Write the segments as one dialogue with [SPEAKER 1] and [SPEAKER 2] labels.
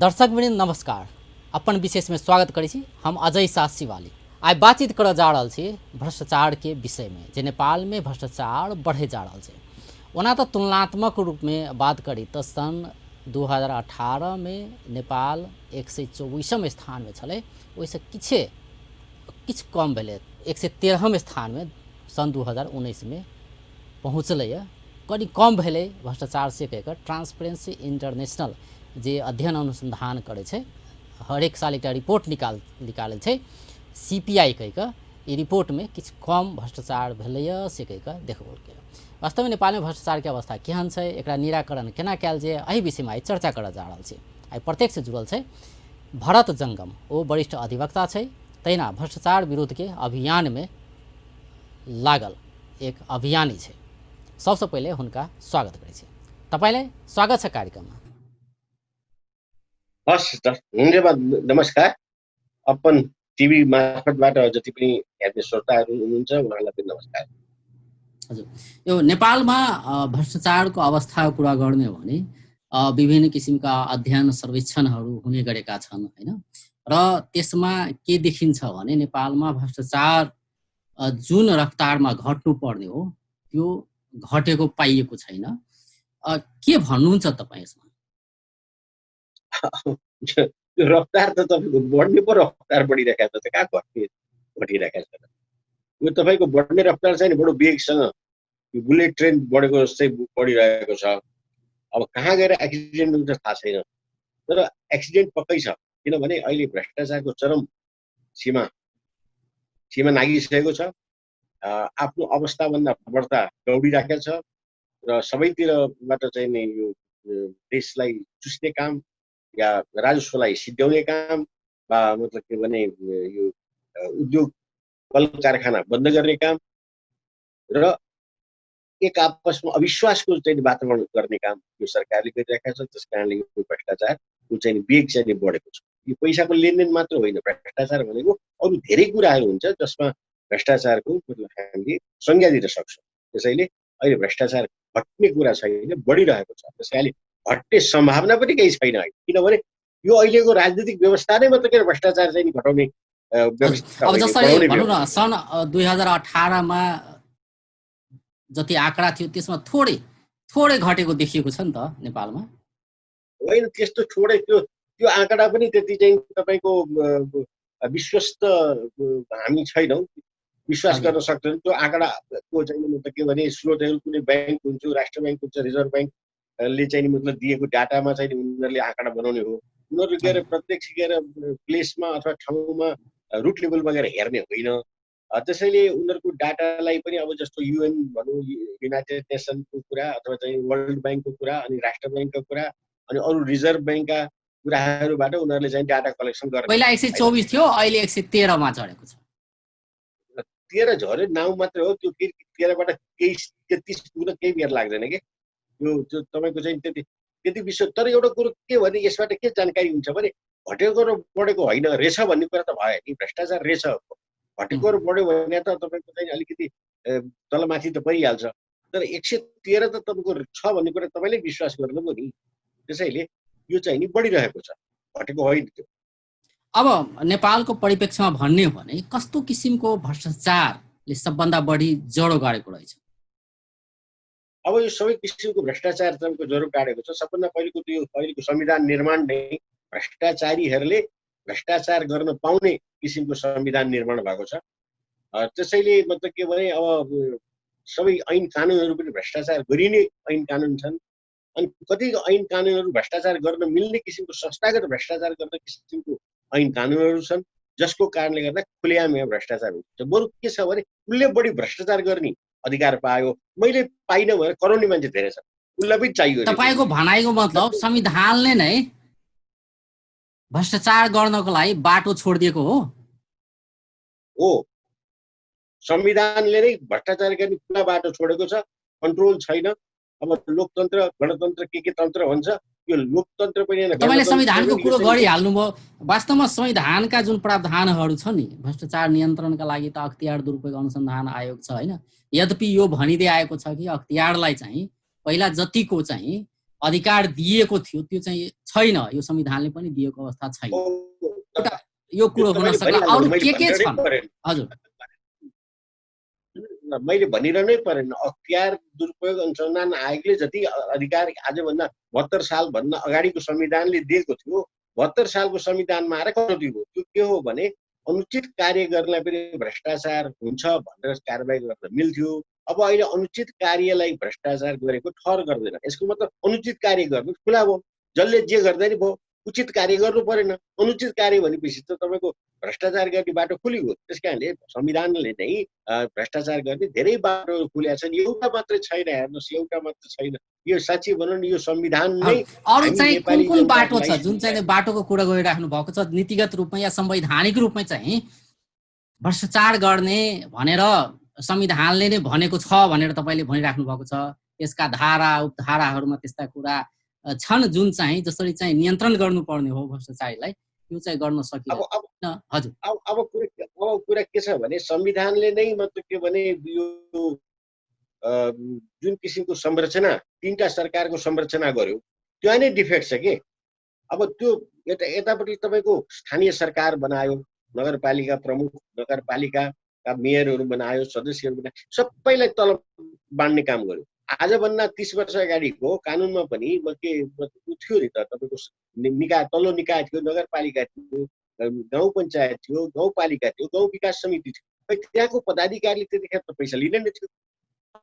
[SPEAKER 1] दर्शकवृन्द नमस्कार। अपन विशेष में स्वागत करै छी। हम अजय शाह शिवाली। आइ बातचीत करऽ जा रहल छी भ्रष्टाचार के विषय में, जे नेपाल में भ्रष्टाचार बढ़े जा रहल छै। ओना तो तुलनात्मक रूप में बात करी तो सन 2018 में नेपाल 124वें स्थान में छलै, ओइसे किछ कम भेलै। 113वें स्थान में सन 2019 में पहुँचलै। कनि कम भेलै भ्रष्टाचार से कहिकऽ ट्रांसपेरेंसी इंटरनेशनल जे अध्ययन अनुसंधान करे छै, हरेक साल एक रिपोर्ट निकालै छै CPI कहिकऽ। ई रिपोर्ट में किछ कम भ्रष्टाचार भेलैए से कहिकऽ देखबोलकै। वास्तव में नेपाल में भ्रष्टाचार के अवस्था केहन छै, एकरा निराकरण केना कयल जाय, एहि विषय में आइ चर्चा करऽ जा रहल छी। आइ प्रत्यक्ष जुड़ल छै भरत जंगम। ओ वरिष्ठ अधिवक्ता छै, तहिना भ्रष्टाचार विरुद्ध के अभियान में लागल एक अभियानी छै। सबसे पहिले हुनका स्वागत करै छी। तपाईलाई स्वागत छ कार्यक्रममा।
[SPEAKER 2] हस् त, धन्यवाद, नमस्कार। अपन टिभी मार्फतबाट जति पनि हेर्ने श्रोताहरू हुनुहुन्छ उहाँलाई पनि नमस्कार।
[SPEAKER 1] हजुर, यो नेपालमा भ्रष्टाचारको अवस्थाको कुरा गर्ने हो भने विभिन्न किसिमका अध्ययन सर्वेक्षणहरू हुने गरेका छन् हैन। र त्यसमा के देखिन्छ भने नेपालमा भ्रष्टाचार जुन रफ्तारमा घट्नु पर्ने हो त्यो घटेको पाइएको छैन। के भन्नुहुन्छ तपाईँ यसमा?
[SPEAKER 2] त्यो रफ्तार त तपाईँको बढ्ने पो रफ्तार बढिरहेको छ, कहाँ घटिरहेको छ। यो तपाईँको बढ्ने रफ्तार चाहिँ बडो वेगसँग बुलेट ट्रेन बढेको जस्तै बढिरहेको छ। अब कहाँ गएर एक्सिडेन्ट हुन्छ थाहा छैन, तर एक्सिडेन्ट पक्कै छ। किनभने अहिले भ्रष्टाचारको चरम सीमा नागिसकेको छ। आफ्नो अवस्थाभन्दा बढ्ता दौडिराखेको छ र सबैतिरबाट चाहिँ नि यो देशलाई चुस्ने काम या राजस्वलाई सिद्ध्याउने काम वा मतलब के भने यो उद्योग कल कारखाना बन्द गर्ने काम र एक आपसमा अविश्वासको चाहिँ वातावरण गर्ने काम यो सरकारले गरिरहेको छ। त्यस कारणले यो भ्रष्टाचारको चाहिँ वेग चाहिँ बढेको छ। यो पैसाको लेनदेन मात्र होइन, भ्रष्टाचार भनेको अरू धेरै कुराहरू हुन्छ जसमा भ्रष्टाचारको मतलब हामीले संज्ञा दिन सक्छौँ। त्यसैले अहिले भ्रष्टाचार घट्ने कुरा छैन, बढिरहेको छ। त्यसैले घट्ने सम्भावना पनि केही छैन, किनभने यो अहिलेको राजनीतिक व्यवस्था नै मात्र के भ्रष्टाचार चाहिँ घटाउने व्यवस्था।
[SPEAKER 1] अब जसरी भनौँ न सन् 2018 मा जति आँकडा थियो त्यसमा थोरै घटेको देखिएको छ नि त नेपालमा।
[SPEAKER 2] होइन त्यस्तो थोरै, त्यो आँकडा पनि त्यति चाहिँ तपाईँको विश्वस्त हामी छैनौँ, विश्वास गर्न सक्छौँ। त्यो आँकडाको चाहिँ मतलब के भने स्रोतहरू कुनै ब्याङ्क हुन्छ, राष्ट्र ब्याङ्क हुन्छ, रिजर्भ ब्याङ्कले चाहिँ मतलब दिएको डाटामा चाहिँ उनीहरूले आँकडा बनाउने हो। उनीहरू गएर प्रत्यक्ष गएर प्लेसमा अथवा ठाउँमा रुट लेभलमा गएर हेर्ने होइन। त्यसैले उनीहरूको डाटालाई पनि अब जस्तो UN भनौँ, युनाइटेड नेसनको कुरा अथवा चाहिँ वर्ल्ड ब्याङ्कको कुरा अनि राष्ट्र ब्याङ्कको कुरा अनि अरू रिजर्भ ब्याङ्कका कुराहरूबाट उनीहरूले चाहिँ डाटा कलेक्सन गर्ने।
[SPEAKER 1] पहिला 124 थियो, अहिले 113 मा चढेको छ।
[SPEAKER 2] 13 झऱ्यो नाउँ मात्र हो, त्यो फेरि 13 बाट केही 33 पुग्न केही बेर लाग्दैन के। त्यो तपाईँको चाहिँ त्यति विश्व। तर एउटा कुरो के भने यसबाट के जानकारी हुन्छ भने घटेको र बढेको होइन रहेछ भन्ने कुरा त भयो नि। भ्रष्टाचार रहेछ, घटेको र बढ्यो भने त तपाईँको चाहिँ अलिकति तलमाथि त परिहाल्छ। तर 113 त तपाईँको छ भन्ने कुरा तपाईँले विश्वास गर्नुभयो नि। त्यसैले यो चाहिँ नि बढिरहेको छ, घटेको होइन त्यो।
[SPEAKER 1] अब नेपालको परिप्रेक्ष्यमा भन्ने हो भने कस्तो किसिमको भ्रष्टाचारले सबभन्दा बढी जडो गाडेको रहेछ?
[SPEAKER 2] अब यो सबै किसिमको भ्रष्टाचार तपाईँको जरो गाडेको छ। सबभन्दा पहिलेको त्यो अहिलेको संविधान निर्माण नै भ्रष्टाचारीहरूले भ्रष्टाचार गर्न पाउने किसिमको संविधान निर्माण भएको छ। त्यसैले मतलब के भने अब सबै ऐन कानुनहरू पनि भ्रष्टाचार गरिने ऐन कानुन छन्। अनि कति ऐन कानुनहरू भ्रष्टाचार गर्न मिल्ने किसिमको संस्थागत भ्रष्टाचार गर्ने किसिमको ऐन कानुनहरू छन्, जसको कारणले गर्दा खुलेआम यहाँ भ्रष्टाचार हुन्छ। बरु के छ भने उसले बढी भ्रष्टाचार गर्ने अधिकार पायो, मैले पाइनँ भनेर कराउने मान्छे धेरै छन्, उसलाई पनि चाहियो।
[SPEAKER 1] तपाईँको भनाइको मतलब संविधानले नै भ्रष्टाचार गर्नको लागि बाटो छोडिदिएको हो?
[SPEAKER 2] संविधानले नै भ्रष्टाचार गर्ने खुला बाटो छोडेको छ, कन्ट्रोल छैन। अब लोकतन्त्र गणतन्त्र के तन्त्र भन्छ, यो लोकतन्त्र पनि होइन।
[SPEAKER 1] तपाईँले संविधानको कुरो गरिहाल्नुभयो। वास्तवमा संविधानका जुन प्रावधानहरू छन् नि भ्रष्टाचार नियन्त्रणका लागि त अख्तियार दुरुपयोग अनुसन्धान आयोग छ हैन। यद्यपि यो भनिँदै आएको छ कि अख्तियारलाई चाहिँ पहिला जतिको चाहिँ अधिकार दिएको थियो त्यो चाहिँ छैन, यो संविधानले पनि दिएको अवस्था छैन। एउटा यो कुरो हुन सक्ला। अरू के छन्? हजुर,
[SPEAKER 2] मैले भनिरहनै परेन। अख्तियार दुरुपयोग अनुसन्धान आयोगले जति अधिकार आजभन्दा 72 सालभन्दा अगाडिको संविधानले दिएको थियो, 72 सालको संविधानमा आएर कटौती भयो। त्यो के हो भने अनुचित कार्य गर्नलाई पनि भ्रष्टाचार हुन्छ भनेर कारबाही गर्न मिल्थ्यो। अब अहिले अनुचित कार्यलाई भ्रष्टाचार गरेको ठहर गर्दैन। यसको मतलब अनुचित कार्य गर्नु खुला भयो, जसले जे गर्दा नि भयो। उचित कार्य गर्नु परेन। अनुचित कार्य भनेपछि त तपाईँको भ्रष्टाचार गर्ने बाटो खुलिगयो। त्यस कारणले संविधानले नै भ्रष्टाचार गर्ने धेरै बाटो खुलेका छन्। एउटा मात्रै छैन, हेर्नुहोस्, एउटा मात्र छैन। यो साँच्चै भनौँ न, यो संविधान नै
[SPEAKER 1] अरू चाहिँ कुन बाटो छ जुन चाहिँ बाटोको कुरा गरिराख्नु भएको छ? नीतिगत रूपमा या संवैधानिक रूपमा चाहिँ भ्रष्टाचार गर्ने भनेर संविधानले नै भनेको छ भनेर तपाईँले भनिराख्नु भएको छ। त्यसका धारा उपधाराहरूमा त्यस्ता कुरा छन् जुन चाहिँ जसरी चाहिँ नियन्त्रण गर्नुपर्ने हो भ्रष्टाचारीलाई, त्यो चाहिँ गर्न सकिँदैन। हजुर,
[SPEAKER 2] अब कुरा के छ भने संविधानले नै मतलब के भने यो जुन किसिमको संरचना, तीनटा सरकारको संरचना गर्यो, त्यो नै डिफेक्ट छ के। अब त्यो यतापट्टि तपाईँको स्थानीय सरकार बनायो, नगरपालिका प्रमुख, नगरपालिकाका मेयरहरू बनायो, सदस्यहरू बनायो, सबैलाई तलब बाँड्ने काम गर्यो। आजभन्दा 30 वर्ष अगाडिको कानुनमा पनि थियो नि त, तपाईँको निकाय, तल्लो निकाय थियो, नगरपालिका थियो, गाउँ पञ्चायत थियो, गाउँपालिका थियो, गाउँ विकास समिति थियो। त्यहाँको पदाधिकारीले त्यतिखेर त पैसा लिने नै थियो।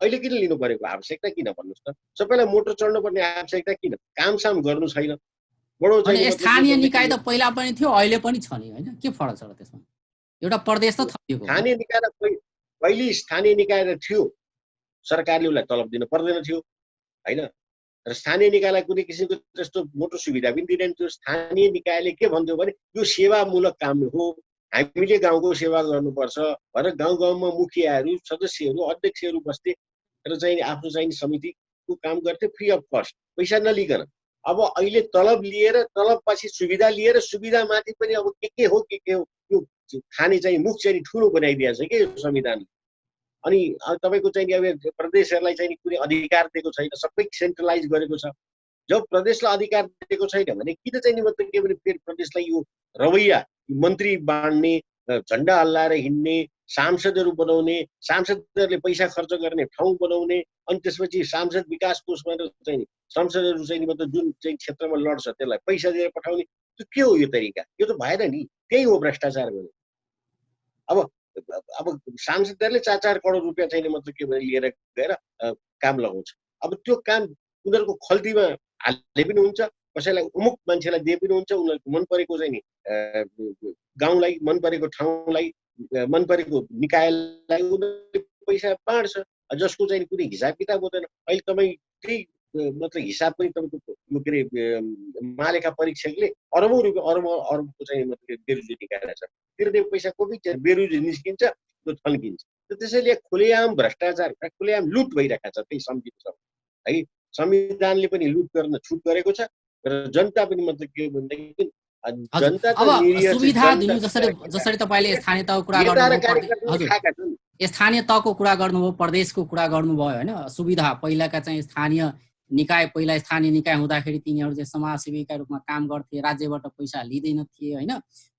[SPEAKER 2] अहिले किन लिनु परेको आवश्यकता किन भन्नुहोस् त? सबैलाई मोटर चढ्नु पर्ने आवश्यकता किन? कामसाम गर्नु छैन। बडो चाहिँ
[SPEAKER 1] स्थानीय निकाय त पहिला पनि थियो, अहिले पनि छ नि, हैन? के फरक छ र त्यसमा? एउटा प्रदेश त थपिएको।
[SPEAKER 2] स्थानीय निकाय पहिले स्थानीय निकाय त थियो, सरकारले उसलाई तलब दिन पर्दैन थियो, हैन? र स्थानीय निकायलाई कुनै किसिमको त्यस्तो मोटो सुविधा पनि दिँदैन थियो। स्थानीय निकायले के भन्थ्यो भने यो सेवामूलक काम हो, हामीले गाउँको सेवा गर्नुपर्छ भनेर गाउँ गाउँमा मुखियाहरू, सदस्यहरू, अध्यक्षहरू बस्थे र चाहिँ आफ्नो चाहिँ समितिको काम गर्थे फ्री अफ कस्ट, पैसा नलिकन। अब अहिले तलब लिएर, तलबपछि सुविधा लिएर, सुविधामाथि पनि अब के हो यो खाने चाहिँ मुख चाहिँ ठुलो बनाइदिएको छ के यो संविधानले। अनि तपाईँको चाहिँ अब प्रदेशहरूलाई चाहिँ कुनै अधिकार दिएको छैन, सबै सेन्ट्रलाइज गरेको छ। जब प्रदेशलाई अधिकार दिएको छैन भने किन चाहिँ मतलब के भने फेरि प्रदेशलाई यो रवैया, मन्त्री बाँड्ने, झन्डा हल्लाएर हिँड्ने, सांसदहरू बनाउने, सांसदहरूले पैसा खर्च गर्ने ठाउँ बनाउने, अनि त्यसपछि सांसद विकास कोषमा चाहिँ सांसदहरू चाहिँ मतलब जुन चाहिँ क्षेत्रमा लड्छ त्यसलाई पैसा दिएर पठाउने, त्यो के हो यो तरिका? यो त भएन नि। त्यही हो भ्रष्टाचार गर्ने। अब सांसदहरूले 4-4 करोड रुपियाँ चाहिँ मतलब के भने लिएर गएर काम लगाउँछ। अब त्यो काम उनीहरूको खल्तीमा हाल्ने पनि हुन्छ, कसैलाई अमुक मान्छेलाई दिए पनि हुन्छ, उनीहरूको मन परेको चाहिँ नि गाउँलाई, मन परेको ठाउँलाई, मन परेको निकायलाई उनीहरूले पैसा बाँड्छ, जसको चाहिँ कुनै हिसाब किताब हुँदैन। अहिले तपाईँ त्यही मतलब हिसाब पनि तपाईँको यो के अरे महालेखा परीक्षकले अरबौँ रुपियाँ अरबको चाहिँ मतलब बेरुजी निकालेको छ। तिर्ने पैसा को पनि बेरुजी निस्किन्छ, त्यो थन्किन्छ। त्यसैले खुलेआम भ्रष्टाचार, खुलेआम लुट भइरहेको छ। त्यही सम्झिनु है, संविधानले पनि लुट गर्न छुट गरेको छ र जनता पनि मतलब के भन्दाखेरि जनता
[SPEAKER 1] अब सुविधा दिनु, जसरी तपाईले स्थानीय तहको कुरा गर्नुभयो, स्थानीय तहको कुरा गर्नुभयो, प्रदेशको कुरा गर्नुभयो, हैन? सुविधा पहिलाका चाहिँ स्थानीय निकाय, पहिला स्थानीय निकाय हुँदाखेरि तिनीहरू चाहिँ समाजसेवीका रूपमा काम गर्थे, राज्यबाट पैसा लिँदैन थिए, हैन?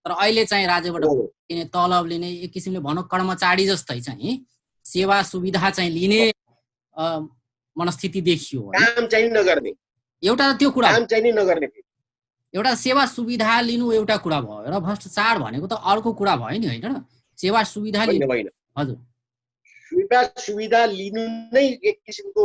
[SPEAKER 1] तर अहिले चाहिँ राज्यबाट लिने, तलब लिने, एक किसिमले भनौँ कर्मचारी जस्तै चाहिँ सेवा सुविधा चाहिँ लिने मनस्थिति देखियो।
[SPEAKER 2] काम चाहिँ नगर्ने,
[SPEAKER 1] एउटा त्यो कुरा,
[SPEAKER 2] काम चाहिँ नगर्ने,
[SPEAKER 1] एउटा सेवा सुविधा लिनु एउटा कुरा भयो र भ्रष्टाचार भनेको त अर्को कुरा भयो नि, हैन? सेवा सुविधा लिनु, हजुर,
[SPEAKER 2] सुविधा लिनु नै एक किसिमको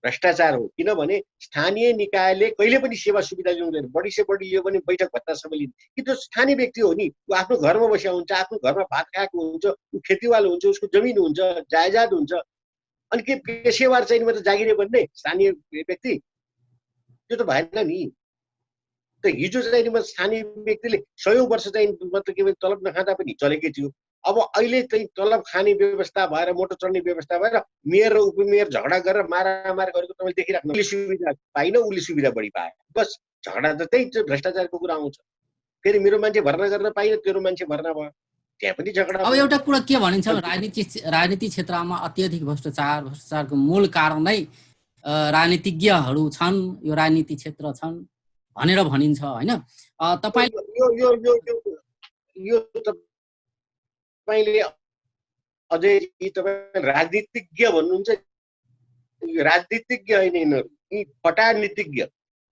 [SPEAKER 2] भ्रष्टाचार हो। किनभने स्थानीय निकायले कहिले पनि सेवा सुविधा ल्याउँदैन। बढी से बढी लियो भने बैठक भत्तासम्म लिन्छ कि त्यो स्थानीय व्यक्ति हो नि, ऊ आफ्नो घरमा बसेको हुन्छ, आफ्नो घरमा भात खाएको हुन्छ, ऊ खेतीवाला हुन्छ, उसको जमिन हुन्छ, जायजाद हुन्छ, अनि के पेसेवार चाहिँ मात्रै जागिरे बन्ने स्थानीय व्यक्ति? त्यो त भएन नि। त हिजो चाहिँ स्थानीय व्यक्तिले 100औं वर्ष चाहिँ मतलब के भने तलब नखाँदा पनि चलेकै थियो। अब अहिले चाहिँ तलब खाने व्यवस्था भएर, मोटर चढ्ने व्यवस्था भएर मेयर र उपमेयर झगडा गरेर मारामार गरेको तपाईँले देखिराख्नु। उसले सुविधा पाइन, उसले सुविधा बढी पाए, बस झगडा त त्यही भ्रष्टाचारको कुरा आउँछ। फेरि मेरो मान्छे भर्ना गर्न पाइन, तेरो मान्छे भर्ना भयो, त्यहाँ पनि झगडा।
[SPEAKER 1] अब एउटा कुरा के भनिन्छ, राजनीति क्षेत्रमा अत्यधिक भ्रष्टाचारको मूल कारण नै राजनीतिज्ञहरू छन्, यो राजनीति क्षेत्र छन् भनेर भनिन्छ होइन। तपाईँ
[SPEAKER 2] यो यो यो यो यो तपाईँले अझै तपाईँ राजनीतिज्ञ भन्नुहुन्छ, राजनीतिज्ञ होइन यिनीहरू, यी फटानीतिज्ञ,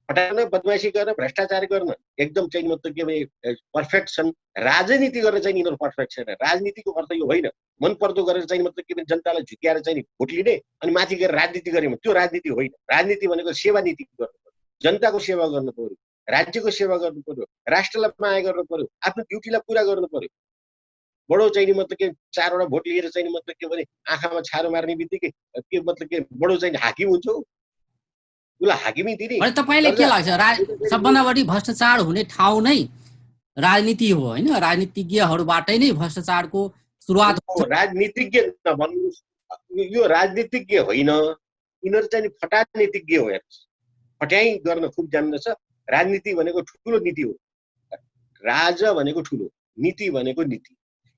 [SPEAKER 2] फटाउन, बदमासी गर्न, भ्रष्टाचार गर्न एकदम चाहिँ मतलब के भने पर्फेक्ट छन्। राजनीति गरेर चाहिँ यिनीहरू पर्फेक्ट छैन। राजनीतिको अर्थ यो होइन मन पर्दो गरेर चाहिँ मतलब के भने जनतालाई झुक्याएर चाहिँ भोट लिने अनि माथि गएर राजनीति गरे, त्यो राजनीति होइन। राजनीति भनेको सेवा नीति गर्नु पर्यो, जनताको सेवा गर्नु पर्यो, राज्यको सेवा गर्नु पर्यो, राष्ट्रलाई माया गर्नु पर्यो, आफ्नो ड्युटीलाई पुरा गर्नु पर्यो। बडो चाहिँ मतलब के 4 वटा भोट लिएर चाहिँ मतलब के भने आँखामा छारो मार्ने बित्तिकै के मतलब के बडो चाहिँ हाकिम हुन्छ, उसलाई हाकिमी दिने।
[SPEAKER 1] भने तपाईँलाई के लाग्छ सबभन्दा बढी भ्रष्टाचार हुने ठाउँ नै राजनीति हो होइन? राजनीतिज्ञहरूबाटै नै भ्रष्टाचारको सुरुवात हुन्छ।
[SPEAKER 2] राजनीतिज्ञ नभन्नुहोस्, यो राजनीतिज्ञ होइन, यिनीहरू चाहिँ फटानीतिज्ञ हो। फट्याइ गर्न खुब जान्दछ। राजनीति भनेको ठुलो नीति हो, राजा भनेको ठुलो, नीति भनेको नीति।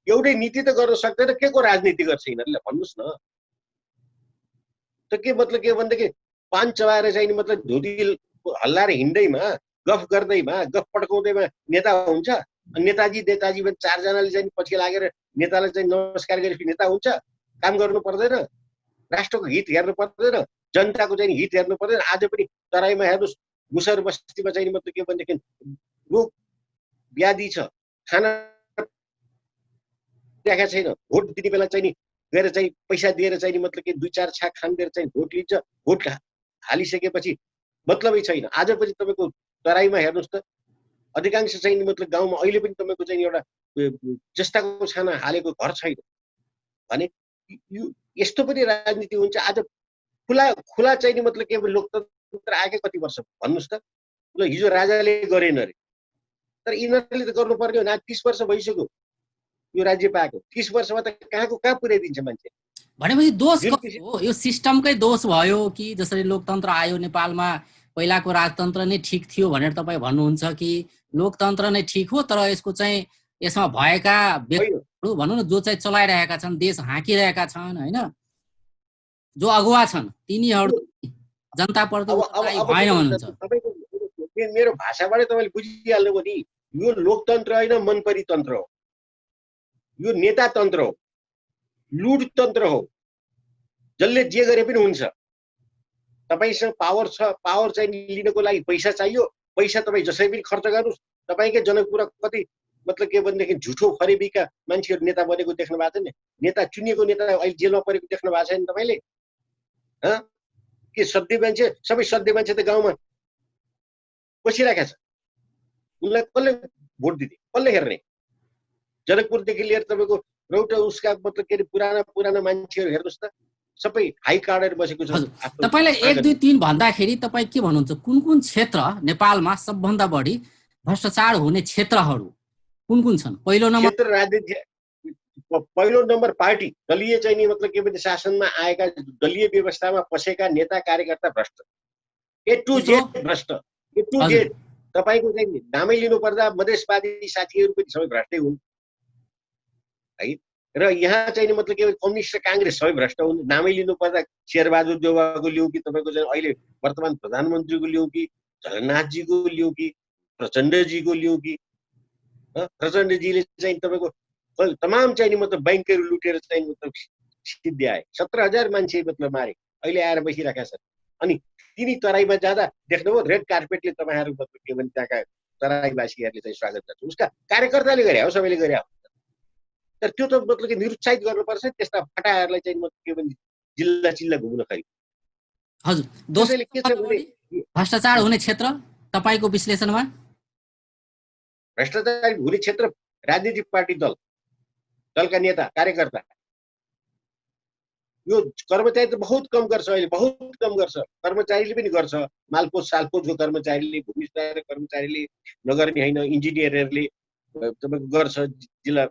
[SPEAKER 2] एउटै नीति त गर्न सक्दैन, के को राजनीति गर्छ यिनीहरूले भन्नुहोस् न। त के मतलब के भनेदेखि पान चबाएर चाहिँ मतलब धोती हल्लाएर हिँड्दैमा, गफ गर्दैमा, गफ पड्काउँदैमा नेता हुन्छ। नेताजी पनि 4 जनाले चाहिँ पछि लागेर नेतालाई चाहिँ नमस्कार गरेपछि नेता हुन्छ? काम गर्नु पर्दैन, राष्ट्रको हित हेर्नु पर्दैन, जनताको चाहिँ हित हेर्नु पर्दैन। आज पनि तराईमा हेर्नुहोस्, मुसर बस्तीमा चाहिँ मतलब के भनेदेखि रोग व्याधि छ, खाना राखेको छैन, भोट दिने बेला चाहिँ गएर चाहिँ पैसा दिएर चाहिँ मतलब के 2-4 छाक खान दिएर चाहिँ भोट लिन्छ। भोट हालिसकेपछि मतलबै छैन। आज पनि तपाईँको तराईमा हेर्नुहोस् त, अधिकांश चाहिँ मतलब गाउँमा अहिले पनि तपाईँको चाहिँ एउटा जस्ताको छाना हालेको घर छैन भने यस्तो पनि राजनीति हुन्छ। आज खुला चाहिँ मतलब के लोकतन्त्र आएकै कति वर्ष भन्नुहोस् त। ल हिजो राजाले गरेन अरे, तर यिनीहरूले त गर्नुपर्ने हो। 30 वर्ष भइसक्यो यो राज्य पाएको, 30 वर्षमा त कहाँ पुर्याइदिन्छ मान्छे?
[SPEAKER 1] भनेपछि दोष हो, यो सिस्टमकै दोष भयो कि जसरी लोकतन्त्र आयो नेपालमा पहिलाको राजतन्त्र नै ठिक थियो भनेर तपाईँ भन्नुहुन्छ कि लोकतन्त्र नै ठिक हो, तर यसको चाहिँ यसमा भएका व्यक्तिहरू भनौँ न जो चाहिँ चलाइरहेका छन्, देश हाँकिरहेका छन् होइन, जो अगुवा छन्, तिनीहरू जनताप्रति भएन भन्नुहुन्छ।
[SPEAKER 2] मेरो भाषाबाट तपाईँले बुझिहाल्नु भयो नि, यो लोकतन्त्र होइन, मनपरी तन्त्र हो, यो नेता तन्त्र हो, लुट तन्त्र हो। जसले जे गरे पनि हुन्छ। तपाईसँग पावर छ, पावर चाहिँ लिनको लागि पैसा चाहियो, पैसा तपाईँ जसरी पनि खर्च गर्नुहोस्। तपाईँकै जनकपुर कति मतलब के भनेदेखि झुठो फरेबीका मान्छेहरू नेता बनेको देख्नु भएको छैन? नेता चुनिएको नेता अहिले जेलमा परेको देख्नु भएको छैन तपाईँले? के सधैँ मान्छे, सबै सधैँ मान्छे त गाउँमा बसिरहेका छ, उनलाई कसले भोट दिने, कसले हेर्ने? जनकपुरदेखि लिएर तपाईँको एउटा उसका मतलब के अरे पुराना मान्छेहरू हेर्नुहोस् त, सबै हाई कार्डहरू बसेको छ।
[SPEAKER 1] तपाईँलाई 1, 2, 3 भन्दाखेरि तपाईँ के भन्नुहुन्छ? कुन क्षेत्र नेपालमा सबभन्दा बढी भ्रष्टाचार हुने क्षेत्रहरू कुन छन्? पहिलो नम्बर
[SPEAKER 2] राजनीति, पहिलो नम्बर पार्टी, दलीय चाहिँ नि मतलब के भन्छ शासनमा आएका, दलीय व्यवस्थामा पसेका नेता कार्यकर्ता भ्रष्ट, ए टु जेड भ्रष्ट, ए टु जेड। तपाईँको चाहिँ नामै लिनु पर्दा मधेसवादी साथीहरू पनि सबै भ्रष्टै हुन् है। र यहाँ चाहिँ मतलब के कम्युनिस्ट र काङ्ग्रेस सबै भ्रष्ट हुन्। नामै लिनु पर्दा शेरबहादुर देउवाको लिउँ कि तपाईँको चाहिँ अहिले वर्तमान प्रधानमन्त्रीको लिउँ कि जगन्नाथजीको लिउँ कि प्रचण्डजीको लिउँ कि प्रचण्डजीले चाहिँ तपाईँको तमाम चाहिँ मतलब बैंकहरू लुटेर चाहिँ मतलब सिद्ध्याए, 17,000 मान्छे मतलब मारे, अहिले आएर बसिरहेका छन्। अनि तिनी तराईमा जाँदा देख्नुभयो रेड कार्पेटले तपाईँहरू मतलब के भन्छ त्यहाँका तराईवासीहरूले चाहिँ स्वागत गर्छ। उसका कार्यकर्ताले गरे हो, सबैले गरे हो। तर त्यो त मतलब कि निरुत्साहित गर्नुपर्छ त्यस्ता फटाहरूलाई चाहिँ मतलब के भन्छ जिल्ला चिल्ला घुम्न खै।
[SPEAKER 1] हजुर, दोस्रो के छ भने भ्रष्टाचार हुने क्षेत्र तपाईको विश्लेषणमा?
[SPEAKER 2] भ्रष्टाचार हुने क्षेत्र राजनीतिक पार्टी दलका नेता कार्यकर्ता। यो कर्मचारी त बहुत कम गर्छ, अहिले बहुत कम गर्छ। कर्मचारीले पनि गर्छ, मालपोत सालपोतको कर्मचारीले, भूमि सुधार कर्मचारीले नगर्ने होइन, इन्जिनियरहरूले तपाईँको गर्छ। जिल्ला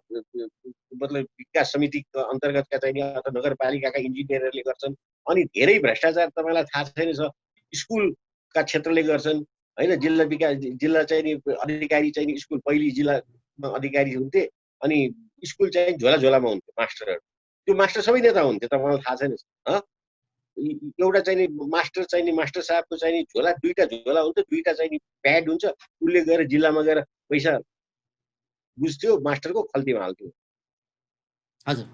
[SPEAKER 2] मतलब विकास समिति अन्तर्गतका चाहिँ अथवा नगरपालिकाका इन्जिनियरहरूले गर्छन्। अनि धेरै भ्रष्टाचार तपाईँलाई थाहा छैन छ, स्कुलका क्षेत्रले गर्छन् होइन। जिल्ला चाहिँ अधिकारी चाहिँ स्कुल पहिली जिल्लामा अधिकारी हुन्थे, अनि स्कुल चाहिँ झोलामा हुन्थ्यो मास्टरहरू। त्यो मास्टर सबै नेता हुन्थ्यो, तपाईँलाई थाहा छैन। एउटा चाहिँ नि मास्टर साहबको चाहिँ नि झोला दुईटा झोला हुन्छ, दुईटा चाहिँ नि प्याड हुन्छ, उसले गएर जिल्लामा गएर पैसा बुझ्थ्यो, मास्टरको खल्तीमा हाल्थ्यो।
[SPEAKER 1] हजुर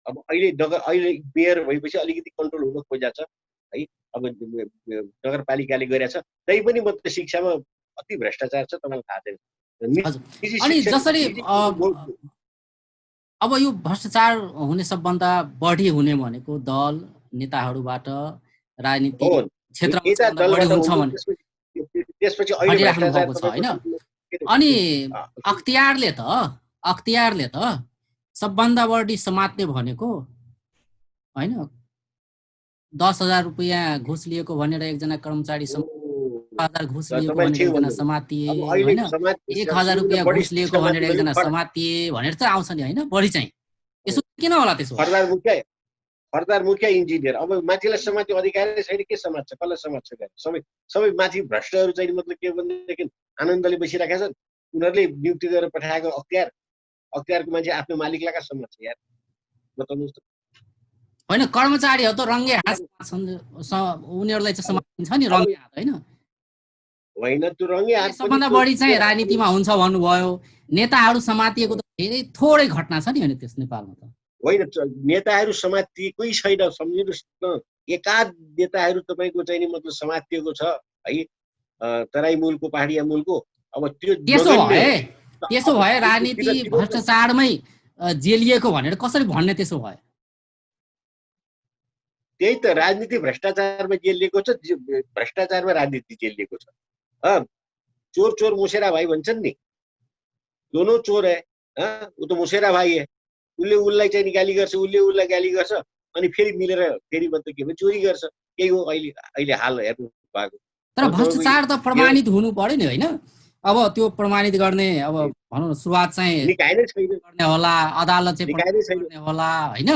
[SPEAKER 2] अब अहिले मेयर भएपछि अलिकति कन्ट्रोल हुन खोजेको छ है। अब नगरपालिकाले गरेछ, तै पनि मतलब शिक्षामा अति भ्रष्टाचार छ, तपाईँलाई थाहा छैन।
[SPEAKER 1] हजुर अनि जसरी अब यो भ्रष्टाचार हुने सबभन्दा बढी हुने भनेको दल नेताहरूबाट राजनीतिक क्षेत्रमा बढी हुन्छ भने
[SPEAKER 2] त्यसपछि
[SPEAKER 1] भनिराख्नु भएको छ होइन। अनि अख्तियारले त सबभन्दा बढी समात्ने भनेको होइन 10,000 रुपैयाँ घुस लिएको भनेर एकजना कर्मचारी 1000 घुस लिएको भनेर एकजना समातिए होइन, 1000 रुपैयाँ घुस लिएको भनेर एकजना समातिए भनेर चाहिँ आउँछ नि होइन बढी चाहिँ। यसो किन होला त्यसो?
[SPEAKER 2] फरदार मुखिया इन्जिनियर, अब माथिलाई समात्ने अधिकारी छैन, के समात्छ, कसलाई समात्छ? सबै माथि भ्रष्टहरू चाहिँ मतलब के भनेदेखि आनन्दले बसिरहेका छन्। उनीहरूले नियुक्ति गरेर पठाएको अख्तियारको मान्छे आफ्नो मालिकलाई कहाँ समात्छ यार, बताउनुहोस् त।
[SPEAKER 1] होइन कर्मचारीहरू त रङ्गे हात उनीहरूलाई चाहिँ समातिन्छ नि रङ्गे हात होइन
[SPEAKER 2] त्यो रङ्गे हात।
[SPEAKER 1] सबभन्दा बढी चाहिँ राजनीतिमा हुन्छ भन्नुभयो, नेताहरू समातिएको त धेरै थोरै घटना छ नि होइन त्यस नेपालमा त।
[SPEAKER 2] होइन नेताहरू समातिएकै छैन, सम्झिनुहोस् न। एकाध नेताहरू तपाईँको चाहिँ नि मतलब समातिएको छ है, तराई मुलको पहाडिया मुलको। अब
[SPEAKER 1] त्यसो भए राजनीति भ्रष्टाचारमै जेलिएको भनेर कसरी भन्ने? त्यसो भए
[SPEAKER 2] त्यही त राजनीति भ्रष्टाचारमा जेलिएको छ, भ्रष्टाचारमा राजनीति जेलिएको छ। चोर चोर मुसेरा भाई भन्छन् नि, दोनों चोर है, ऊ त मुसेरा भाई है। उसले उसलाई चाहिँ गाली गर्छ, उसले उसलाई गाली गर्छ, अनि फेरि मिलेर फेरि मतलब के भन्छ चोरी गर्छ। यही हो अहिले हाल हेर्नु भएको।
[SPEAKER 1] तर भ्रष्टाचार त प्रमाणित हुनु पर्यो नि होइन। अब त्यो प्रमाणित गर्ने अब भनौँ न सुरुवात चाहिँ
[SPEAKER 2] निकाय नै छैन
[SPEAKER 1] गर्ने होला, अदालत चाहिँ गर्ने होला होइन।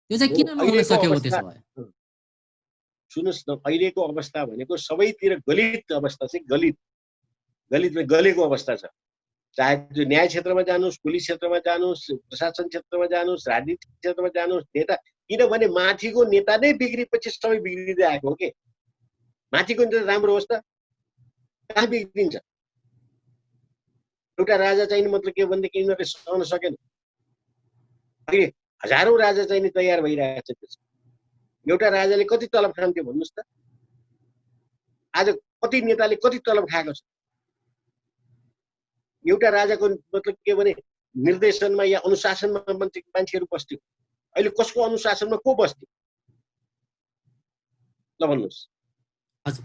[SPEAKER 1] त्यो चाहिँ किन नहुन सकेको त्यसो भए?
[SPEAKER 2] सुन्नुहोस् न, अहिलेको अवस्था भनेको सबैतिर गलित अवस्था चाहिँ गलितमा गलेको अवस्था छ। चाहे त्यो न्याय क्षेत्रमा जानुहोस्, पुलिस क्षेत्रमा जानुहोस्, प्रशासन क्षेत्रमा जानुहोस्, राजनीतिक क्षेत्रमा जानुहोस्, नेता, किनभने माथिको नेता नै बिग्रिएपछि सबै बिग्रिँदै आएको हो कि। माथिको नेता राम्रो होस् त, कहाँ बिग्रिन्छ? एउटा राजा चाहिने मतलब के भनेदेखि यिनीहरूले सहन सकेन। अहिले हजारौँ राजा चाहिने तयार भइरहेको छ। एउटा राजाले कति तलब खान्थ्यो भन्नुहोस् त? आज कति नेताले कति तलब खाएको छ? एउटा राजाको मतलब के भने निर्देशनमा या अनुशासनमा मान्छेहरू बस्थ्यो। अहिले कसको अनुशासनमा को बस्थ्यो ल भन्नुहोस्?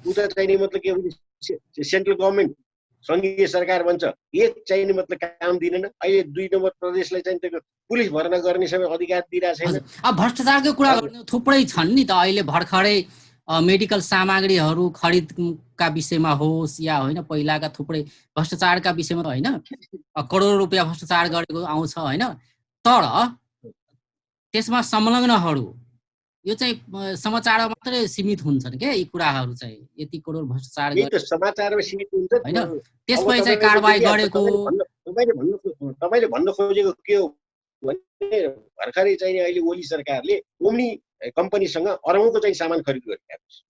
[SPEAKER 2] उता चाहिने मतलब के भने सेन्ट्रल गभर्मेन्ट सङ्घीय सरकार भन्छ, एक चाहिने मतलब काम दिँदैन। अहिले 2 नम्बर प्रदेशलाई चाहिँ त्यो पुलिस भर्ना गर्ने सबै अधिकार दिइरहेको छैन।
[SPEAKER 1] अब भ्रष्टाचारको कुरा गर्ने थुप्रै छन् नि त। अहिले भर्खरै मेडिकल सामग्रीहरू खरिदका विषयमा होस् या होइन पहिलाका थुप्रै भ्रष्टाचारका विषयमा त होइन करोडौँ रुपियाँ भ्रष्टाचार गरेको आउँछ होइन। तर त्यसमा संलग्नहरू यो चाहिँ समाचारमा मात्रै सीमित हुन्छन् क्या यी कुराहरू चाहिँ। यति करोड भ्रष्टाचार
[SPEAKER 2] गरेको समाचारमा सीमित हुन्छ
[SPEAKER 1] होइन, त्यसपछि चाहिँ कारबाही गरेको।
[SPEAKER 2] तपाईले भन्न खोजेको के हो भने भर्खरै चाहिँ अहिले ओली सरकारले ओम्नी कम्पनीसँग अरबौँको चाहिँ सामान खरिद गरिरहेको छ,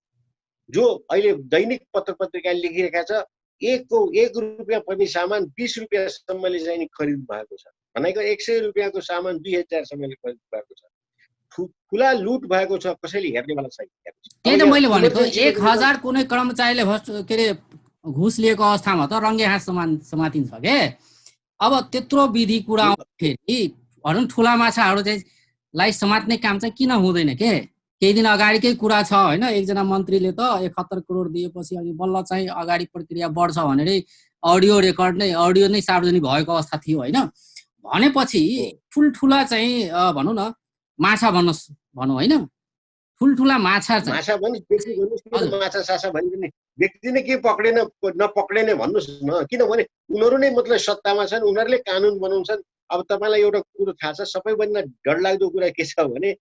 [SPEAKER 2] जो अहिले दैनिक पत्र पत्रिकाले लेखिरहेका छ 1 रुपियाँ पर्ने सामान 20 रुपियाँसम्मले चाहिँ खरिद भएको छ। भनेको 100 रुपियाँको सामान 2000सम्मले खरिद भएको छ। खुला लुट भएको छ, कसैले हेर्नेवाला छैन।
[SPEAKER 1] त्यही त मैले भनेको 1000 कुनै कर्मचारीले के अरे घुस लिएको अवस्थामा त रङ्गे हात समातिन्छ के। अब त्यत्रो विधि कुरा आउँदाखेरि भनौँ ठुला माछाहरू चाहिँ लाई समात्ने काम चाहिँ किन हुँदैन के? केही दिन अगाडिकै कुरा छ होइन, एकजना मन्त्रीले त 71 करोड दिएपछि अनि बल्ल चाहिँ अगाडि प्रक्रिया बढ्छ भनेरै अडियो नै सार्वजनिक भएको अवस्था थियो होइन। भनेपछि ठुल्ठुला चाहिँ भनौँ न माछा भनौँ होइन, ठुल्ठुला माछा
[SPEAKER 2] माछा साछा भनिदिने व्यक्ति नै के पक्रेन नपक्रेने भन्नुहोस् न। किनभने उनीहरू नै मतलब सत्तामा छन्, उनीहरूले कानुन बनाउँछन्। अब तपाईँलाई एउटा कुरो थाहा छ, सबैभन्दा डरलाग्दो कुरा के छ भने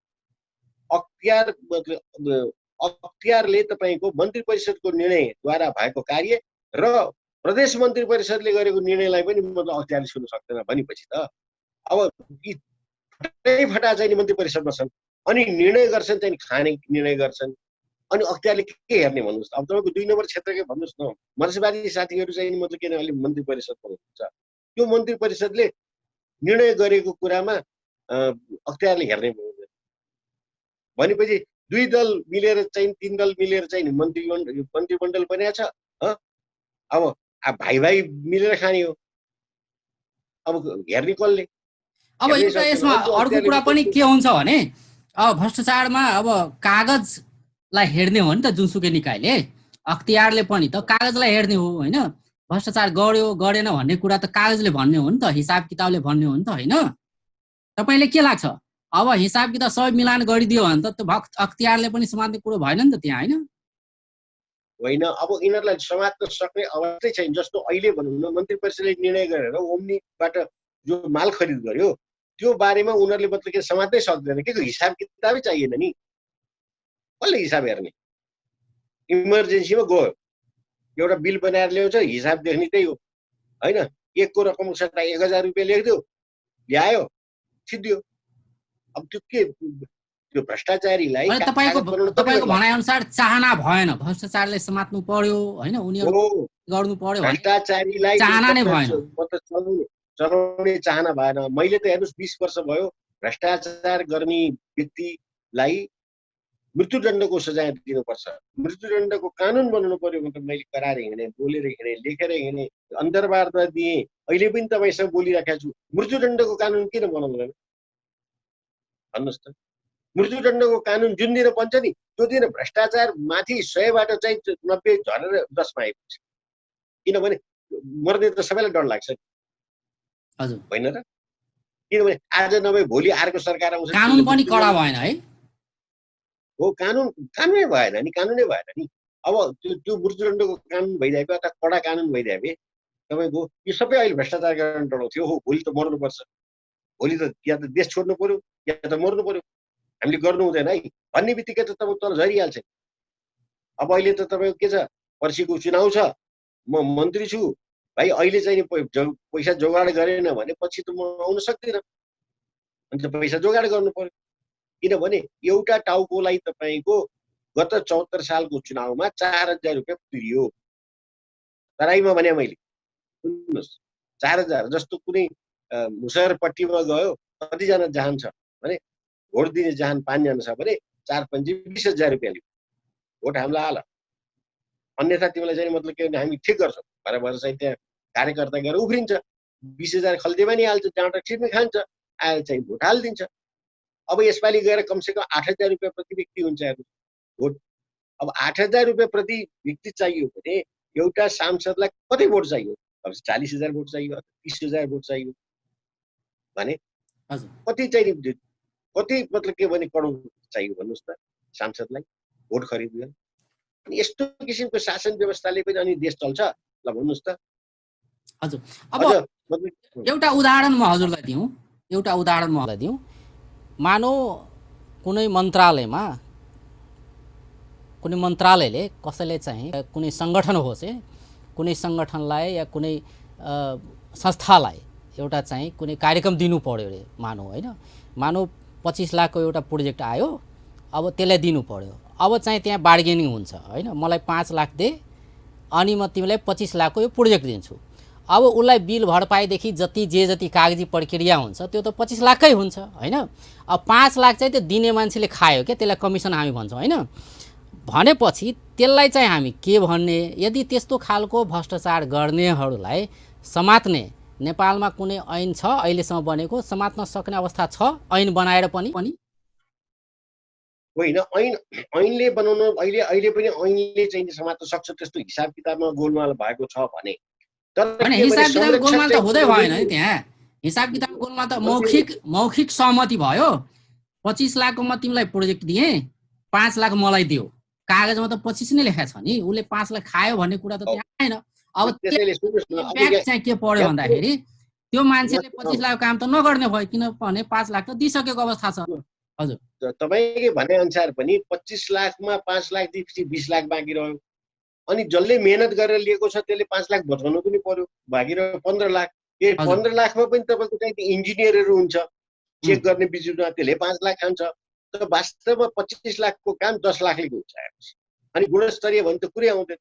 [SPEAKER 2] अख्तियारले तपाईँको मन्त्री परिषदको निर्णयद्वारा भएको कार्य र प्रदेश मन्त्री परिषदले गरेको निर्णयलाई पनि मतलब अख्तियारले छुन सक्दैन भनेपछि त अब यी फटा चाहिँ मन्त्री परिषदमा छन्। अनि निर्णय गर्छन् चाहिँ खाने निर्णय गर्छन्। अनि अख्तियारले के हेर्ने भन्नुहोस् त। अब तपाईँको 2 नम्बर क्षेत्रकै भन्नुहोस् न, मार्क्सवादी साथीहरू चाहिँ नि मतलब किन अहिले मन्त्री परिषद बनाउनुहुन्छ, त्यो मन्त्री परिषदले निर्णय गरेको कुरामा अख्तियारले हेर्ने हुँदैन। भनेपछि 2 दल मिलेर चाहिँ 3 दल मिलेर चाहिँ मन्त्रीमण्डल बनेको छ। अब भाइ भाइ मिलेर खाने हो। अब हेर्ने कसले?
[SPEAKER 1] अब
[SPEAKER 2] हेर्नै
[SPEAKER 1] एउटा
[SPEAKER 2] सक्दैन।
[SPEAKER 1] यसमा
[SPEAKER 2] अब त्यो
[SPEAKER 1] अर्को
[SPEAKER 2] अख्तियारले
[SPEAKER 1] कुरा पनि
[SPEAKER 2] मतलब
[SPEAKER 1] के हुन्छ भने अब भ्रष्टाचारमा अब कागजलाई हेर्ने हो नि त जुनसुकै निकायले, अख्तियारले पनि त कागजलाई हेर्ने हो होइन। भ्रष्टाचार गर्यो गरेन भन्ने कुरा त कागजले भन्ने हो नि त, हिसाब किताबले भन्ने हो नि त होइन। तपाईँले के लाग्छ अब हिसाब किताब सबै मिलान गरिदियो भने त त्यो अख्तियारले पनि समात्ने कुरो भएन नि त त्यहाँ होइन।
[SPEAKER 2] होइन, अब यिनीहरूलाई समात्न सक्ने अवस्थै छैन। जस्तो अहिले भनौँ न, मन्त्री परिषदले निर्णय गरेर ओम्नीबाट जो माल खरिद गर्यो त्यो बारेमा उनीहरूले मतलब के समात्नै सक्दैन के, हिसाब किताबै चाहिएन नि। कसले हिसाब हेर्ने? इमर्जेन्सीमा गयो, एउटा बिल बनाएर ल्याउँछ, हिसाब देख्ने त्यही हो होइन। 1 को रकम सट्टा 1000 रुपियाँ लेखिदियो, ल्यायो, छिद्यो। अब त्यो के, त्यो भ्रष्टाचारीलाई कागज बनाउन कति बेर लाग्छ?
[SPEAKER 1] भनाइ अनुसार चाहना भएन, भ्रष्टाचारले समात्नु पर्यो होइन, उनीहरू गर्नु पर्यो भने
[SPEAKER 2] भ्रष्टाचारीलाई
[SPEAKER 1] चाहना नै भएन।
[SPEAKER 2] चलाउने चाहना भएन। मैले त हेर्नुहोस् 20 वर्ष भयो भ्रष्टाचार गर्ने व्यक्तिलाई मृत्युदण्डको सजाय दिनुपर्छ, मृत्युदण्डको कानुन बनाउनु पर्यो भनेर मैले कराएर हिँडेँ, बोलेर हिँडेँ, लेखेर हिँडेँ, अन्तर्वार्ता दिएँ। अहिले पनि तपाईँसँग बोलिराखेको छु। मृत्युदण्डको कानुन किन बनाउँदैन भन्नुहोस् त? मृत्युदण्डको कानुन जुन दिन बन्छ नि त्यो दिन भ्रष्टाचार माथि 100बाट चाहिँ 90 झरेर 10मा आइपुग्छ। किनभने मर्ने त सबैलाई डर लाग्छ नि,
[SPEAKER 1] हजुर
[SPEAKER 2] होइन र? किनभने आज नभए भोलि अर्को सरकार आउँछ,
[SPEAKER 1] कानुन पनि कडा भएन है।
[SPEAKER 2] हो, कानुनै भएन नि, कानुनै भएन नि। अब त्यो मृत्युदण्डको कानुन भइदिए अथवा कडा कानुन भइदिए तपाईँको यो सबै अहिले भ्रष्टाचार गर्न डराउँथ्यो। हो, भोलि त मर्नुपर्छ, भोलि त या त देश छोड्नु पर्यो या त मर्नु पर्यो, हामीले गर्नु हुँदैन है भन्ने बित्तिकै त तपाईँ तल झरिहाल्छ। अब अहिले त तपाईँको के छ, पर्सिको चुनाव छ, म मन्त्री छु भाइ, अहिले चाहिँ पैसा जोगाड गरेन भने पछि त म आउन सक्दिनँ। अनि त पैसा जोगाड गर्नु पर्यो। किनभने एउटा टाउकोलाई तपाईँको गत 74 सालको चुनावमा 4000 रुपियाँ तिरियो। तराईमा भने मैले सुन्नुहोस्, 4000 जस्तो कुनै मुसहरपट्टिमा गयो कतिजना जहान छ भने भोट दिने जहान 5 जना छ भने 4 5 20,000 रुपियाँ लियो, भोट हामीलाई हाल। अन्यथा तिमीलाई चाहिँ मतलब के भने हामी ठिक गर्छौँ भएर चाहिँ त्यहाँ कार्यकर्ता गएर उफ्रिन्छ, 20,000 खल्तीमा नि हाल्छ, जाँड छिर्ने खान्छ, आएर चाहिँ भोट हालिदिन्छ। अब यसपालि गएर कमसेकम 8,000 रुपियाँ प्रति व्यक्ति हुन्छ भोट। अब 8,000 रुपियाँ प्रति व्यक्ति चाहियो भने एउटा सांसदलाई कति भोट चाहियो? अब 40,000 भोट चाहियो, 30,000 भोट चाहियो भने कति चाहियो? कति मतलब के भने करोड चाहियो भन्नुहोस् त सांसदलाई भोट खरिद गर्न? अनि यस्तो किसिमको शासन व्यवस्थाले पनि अनि देश चल्छ ल भन्नुहोस् त?
[SPEAKER 1] हजुर, अब एउटा उदाहरण म हजुरलाई दिउँ, एउटा उदाहरण म दिउँ। मानौ कुनै मन्त्रालयले कसैले चाहिँ कुनै सङ्गठन होस्, कुनै सङ्गठनलाई या कुनै संस्थालाई एउटा चाहिँ कुनै कार्यक्रम दिनु पर्यो अरे मानौ होइन। मानौ 25 लाखको एउटा प्रोजेक्ट आयो, अब त्यसलाई दिनु पर्यो। अब चाहिँ त्यहाँ बार्गेनिङ हुन्छ होइन, मलाई 5 लाख दे अनि म तिमीलाई 25 लाखको यो प्रोजेक्ट दिन्छु। अब उसलाई बिल भरपाईदेखि जति कागजी प्रक्रिया हुन्छ त्यो त 25 लाखकै हुन्छ होइन। अब 5 लाख चाहिँ त्यो दिने मान्छेले खायो क्या, त्यसलाई कमिसन हामी भन्छौँ होइन। भनेपछि त्यसलाई चाहिँ हामी के भन्ने? यदि त्यस्तो खालको भ्रष्टाचार गर्नेहरूलाई समात्ने नेपालमा कुनै ऐन छ अहिलेसम्म बनेको? समात्न सक्ने अवस्था छ ऐन बनाएर पनि?
[SPEAKER 2] होइन, ऐनले बनाउन अहिले पनि ऐनले चाहिँ समात्न सक्छ त्यस्तो हिसाब किताबमा गोलमाल भएको छ भने।
[SPEAKER 1] तर हिसाब किताब गोलमाल त हुँदै भएन नि त्यहाँ। हिसाब किताब गोलमाल त मौखिक सहमति भयो। 25 लाखको म तिमीलाई प्रोजेक्ट दिएँ, 5 लाख मलाई दियो, कागजमा त 25 नै लेखा छ नि, उसले 5 लाख खायो भन्ने कुरा त त्यहाँ आएन। अब चाहिँ के पर्यो भन्दाखेरि त्यो मान्छेले 25 लाख काम त नगर्ने भयो, किनभने 5 लाख त दिइसकेको अवस्था छ। हजुर,
[SPEAKER 2] तपाईँले भने अनुसार पनि 25 लाखमा 5 लाख दिएपछि 20 लाख बाँकी रह्यो। अनि जसले मेहनत गरेर लिएको छ त्यसले 5 लाख बचाउनु पनि पर्यो, बाँकी रह्यो 15 लाख। 15 लाखमा पनि तपाईँको चाहिँ इन्जिनियरहरू हुन्छ चेक गर्ने बिजुमा, त्यसले 5 लाख खान्छ। तर वास्तवमा 25 लाखको काम 10 लाखले हुन्छ हेर्नुहोस्। अनि गुणस्तरीय भने त कुरै आउँदैन।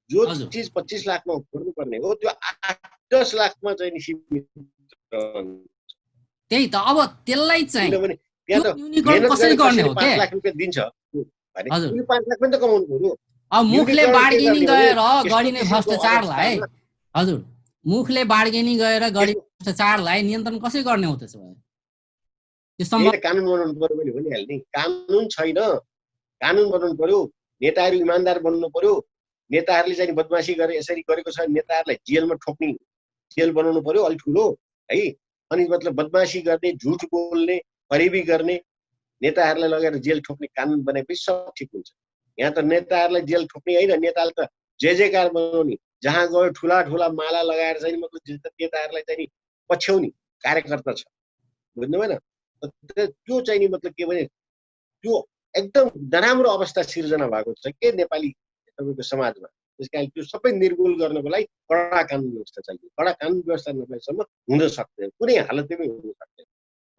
[SPEAKER 2] जो
[SPEAKER 1] हजुर
[SPEAKER 2] चिज 25 लाखमा गर्नुपर्ने हो त्यो 8-10 लाखमा चाहिँ नि सीमित रहन्छ।
[SPEAKER 1] त्यही त अब त्यसलाई चाहिँ
[SPEAKER 2] किनभने
[SPEAKER 1] त्यो
[SPEAKER 2] त्यहाँ त
[SPEAKER 1] न्यूनीकरण
[SPEAKER 2] मेहनत
[SPEAKER 1] कसरी
[SPEAKER 2] गरेर
[SPEAKER 1] गर्ने
[SPEAKER 2] कसैले
[SPEAKER 1] हो
[SPEAKER 2] 5
[SPEAKER 1] के?
[SPEAKER 2] लाख रुपियाँ दिन्छ भने
[SPEAKER 1] हजुर
[SPEAKER 2] उसले 5 लाख पनि त कमाउनु पर्यो।
[SPEAKER 1] अब मुखले
[SPEAKER 2] न्यूनीकरण के
[SPEAKER 1] बार्गेनिङ
[SPEAKER 2] गर्ने भने
[SPEAKER 1] गएर
[SPEAKER 2] यस्तो
[SPEAKER 1] गरिने
[SPEAKER 2] किसिमको
[SPEAKER 1] भ्रष्टाचारलाई,
[SPEAKER 2] अवस्थामा
[SPEAKER 1] हजुर, मुखले बार्गेनिङ गरेर गरिने
[SPEAKER 2] यस्तो
[SPEAKER 1] भ्रष्टाचारलाई नियन्त्रण कसरी गर्ने हो त्यसो भए? त्यो
[SPEAKER 2] त्यही
[SPEAKER 1] सम्भव?
[SPEAKER 2] त कानुन बनाउनु पर्यो भने भनिहाल्ने। कानुन छैन, कानुन बनाउनु पर्यो। नेताहरू इमान्दार बन्नु पर्यो। नेताहरूले चाहिँ बदमासी गरेर यसरी गरेको छ नेताहरूलाई जेलमा ठोक्ने जेल बनाउनु पर्यो अलि ठुलो है। अनि मतलब बदमासी गर्ने, झुट बोल्ने, फरेबी गर्ने नेताहरूलाई लगेर जेल ठोक्ने कानुन बनाएपछि सब ठिक हुन्छ। यहाँ त नेताहरूलाई जेल ठोक्ने होइन, नेताले त जयकार बनाउने, जहाँ गयो ठुला ठुला माला लगाएर चाहिँ मतलब नेताहरूलाई चाहिँ पछ्याउने कार्यकर्ता छ, बुझ्नु भएन? त्यो चाहिँ नि मतलब के भने त्यो एकदम नराम्रो अवस्था सिर्जना भएको छ के नेपाली तपाईँको समाजमा। त्यस कारण त्यो सबै निर्मूल गर्नको लागि कडा कानुन व्यवस्था चाहियो। कडा कानुन व्यवस्था नभएसम्म हुन सक्दैन, कुनै हालतमै हुन सक्दैन।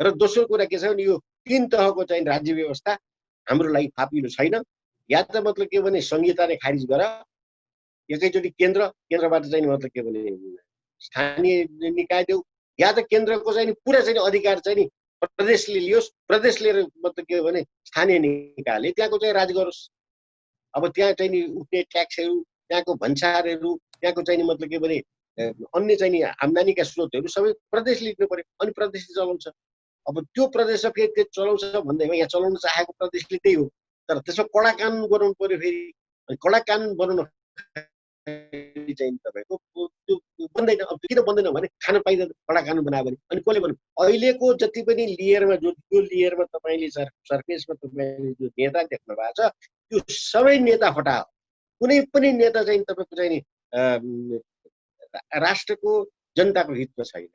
[SPEAKER 2] र दोस्रो कुरा के छ भने यो 3 तहको चाहिँ राज्य व्यवस्था हाम्रो लागि फापिलो छैन। या त मतलब के भने संहिताले खारिज गर, एकैचोटि केन्द्रबाट चाहिँ मतलब के भने स्थानीय निकाय देऊ, या त केन्द्रको चाहिँ पुरा चाहिँ अधिकार चाहिँ नि प्रदेशले लियोस्, प्रदेशले मतलब के भने स्थानीय निकायले त्यहाँको चाहिँ राज गरोस्। अब त्यहाँ चाहिँ नि उठ्ने ट्याक्सहरू, त्यहाँको भन्सारहरू, त्यहाँको चाहिँ नि मतलब के भने अन्य चाहिँ नि आम्दानीका स्रोतहरू सबै प्रदेशले लिनु पर्यो अनि प्रदेशले चलाउँछ। अब त्यो प्रदेश फेरि त्यो चलाउँछ भन्दैमा यहाँ चलाउन चाहेको प्रदेशले त्यही हो। तर त्यसमा कडा कानुन बनाउनु पर्यो फेरि। अनि कडा कानुन बनाउन चाहिँ तपाईँको त्यो बन्दैन। अब किन बन्दैन भने खान पाइँदैन कडा कानुन बनायो भने। अनि कसले भन्नु अहिलेको जति पनि लेयरमा त्यो लेयरमा तपाईँले सर्फेसमा तपाईँले जो नेता देख्नु भएको छ त्यो सबै नेता फटा हो। कुनै पनि नेता चाहिँ तपाईँको चाहिँ नि राष्ट्रको जनताको हितमा छैन।